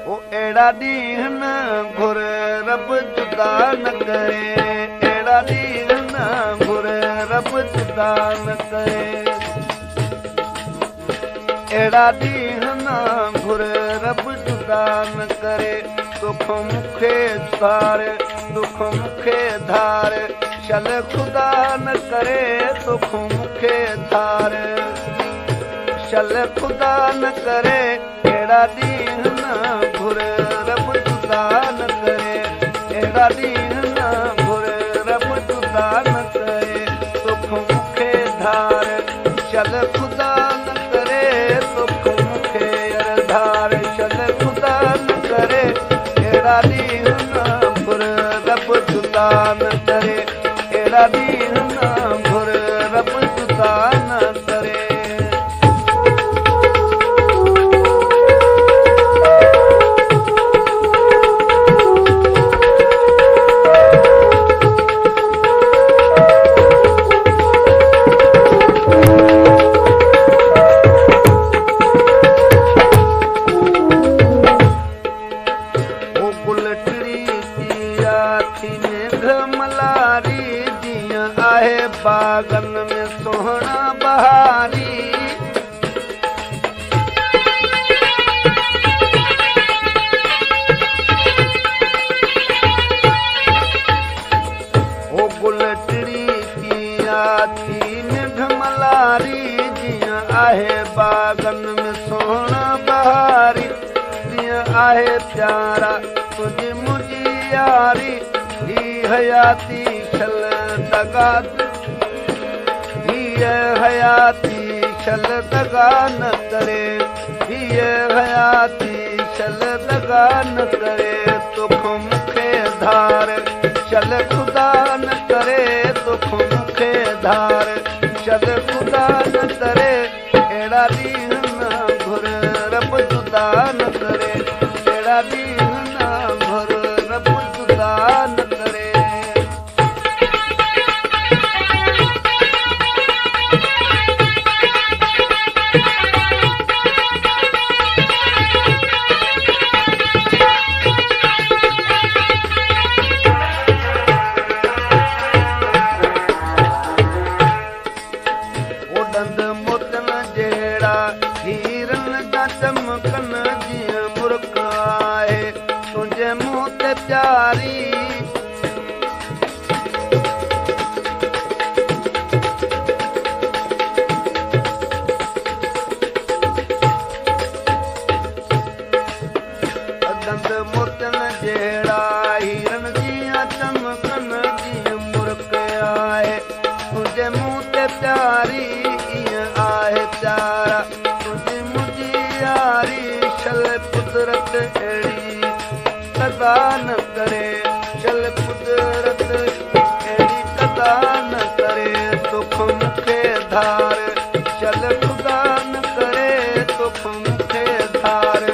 ओ अहिड़ा ॾींहं न घुर रब जुदा न करे, अहिड़ा ॾींहं न घुर रब जुदा न करे, अहिड़ा ॾींहं न घुर रब जुदा न करे। दुख मूंखे धार, दुख मूंखे धार, शल ख़ुदा न करे। दुख मूंखे धार, शल ख़ुदा न करे। अहिड़ा ॾींहं न घुर रब जुदा न करे, अहिड़ा ॾींहं न घुर रब जुदा न करे। दुख मूंखे धार, शल ख़ुदा न करे। दुख मूंखे धार, शल ख़ुदा न करे। अहिड़ा ॾींहं न घुर रब जुदा न करे, अहिड़ा ॾींहं न घुर रब जुदा न करे। बागन में सोहना बहारी, ओ गुलटड़ी पिया थी मेघ मलारी, जीअं आहे बागन में सोहना बहारी, जीअं आहे प्यारा तुंहिंजी मुंहिंजी यारी। ही हयाती शल दगा, हीअ हयाती शल दगा न करे, हीअ हयाती शल दगा न करे। तोख मूंखे धार, शल ख़ुदा न करे। तोख मूंखे धार, शल ख़ुदा न करे। अहिड़ा ॾींहं न घुर रब जुदा न करे, अहिड़ा ॾींहं न घुर रब जुदा न करे। चमकन जीअं मुर्क आहे तुंहिंजे मुंहं ते प्यारी, दंद मोतियन जहिड़ा हीरन जीअं चमकन जीअं मुर्क आहे तुंहिंजे मुंहं ते प्यारी, ईअं आहे प्यारा तुंहिंजी मुंहिंजी यारी। शल कुदरत अहिड़ी कदा न करे, शल कुदरत अहिड़ी कदा न करे। दुख मूंखे धार, शल ख़ुदा न करे। दुख मूंखे धार,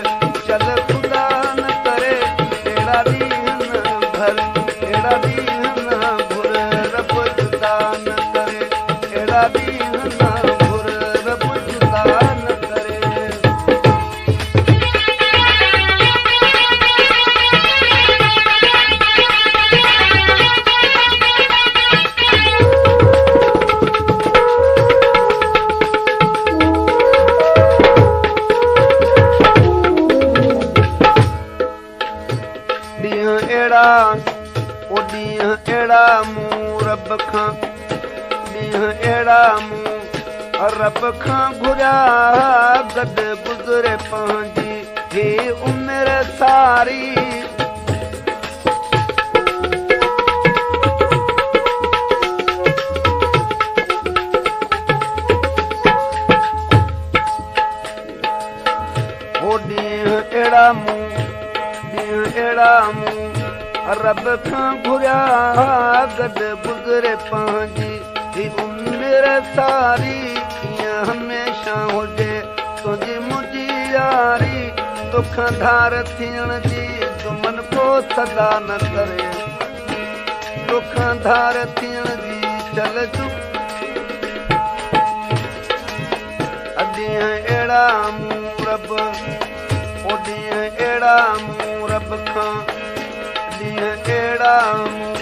शल ख़ुदा न करे। अहिड़ा ॾींहं न भर, अहिड़ा ॾींहं न घुर रब जुदा न करे, अहिड़ा ॾींहं न घुर रब जुदा न करे। ॾींहं अहिड़ा, ओ ॾींहं अहिड़ा मूं रब खां, ॾींहं अहिड़ा मूं रब खां घुरिया, गॾु गुज़रे पंहिंजी ही उमिरि सारी। ओ ॾींहं अहिड़ा मूं, ॾींहं अहिड़ा मूं रब खां घुरिया, गॾु गुज़रे पंहिंजी ही उमिरि सारी। ईअं हमेशा हुजे तुंहिंजी मुंहिंजी यारी, तोखां धार थियण जी दुमन को सदा न करे, तोखां धार थियण जी चल जु। ॾींहं अहिड़ा मूं रब, او ڏينهن اهڙا مون رب کان، ڏينهن اهڙا مون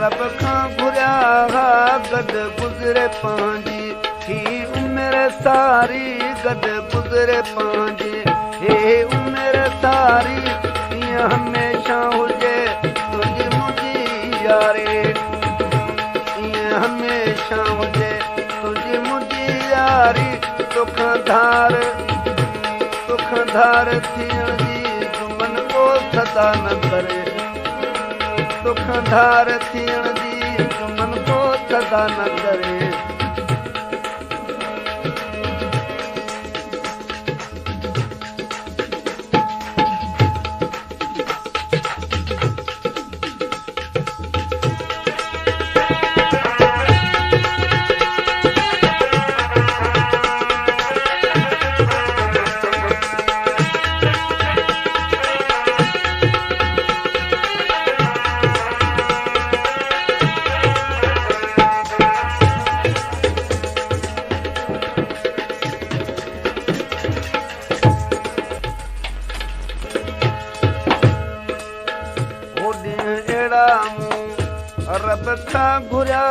رب کان گهريا ها، گڏ گذري پنهنجي هي عمر ساري، گڏ گذري پنهنجي هي عمر ساري، ائين هميشه هجي تنهنجي منهنجي ياري، ائين هميشه هجي تنهنجي منهنجي ياري. توکان ڌار، توکان ڌار ٿيڻ جي جمن ڪو صدا نه ڪري، توکان ڌار ٿيڻ جي جمن ڪو صدا نه ڪري. هو ڏينهن اهڙا مون رب کان گهريا،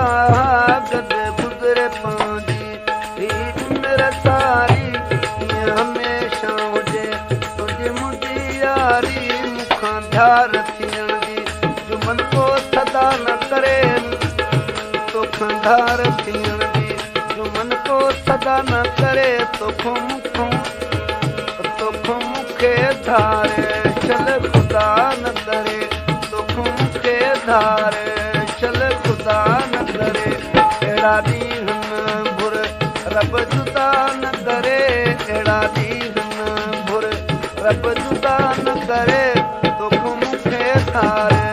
گڏ گذري پنهنجي هي عمر ساري، ائين هميشه هجي تنهنجي منهنجي ياري. مون کان ڌار ٿيڻ جي جمن ڪو صدا نه ڪري، توکان ڌار ٿيڻ جي جمن ڪو صدا نه ڪري. توکان مون، توکان مون کي ڌاري شل خدا نه ڪري، توکان مون کي ڌاري شل خدا نه ڪري. اهڙا ڏينهن گهر رب جدا نه ڪري، اهڙا ڏينهن گهر رب جدا نه ڪري، توکان مون کي ڌاري.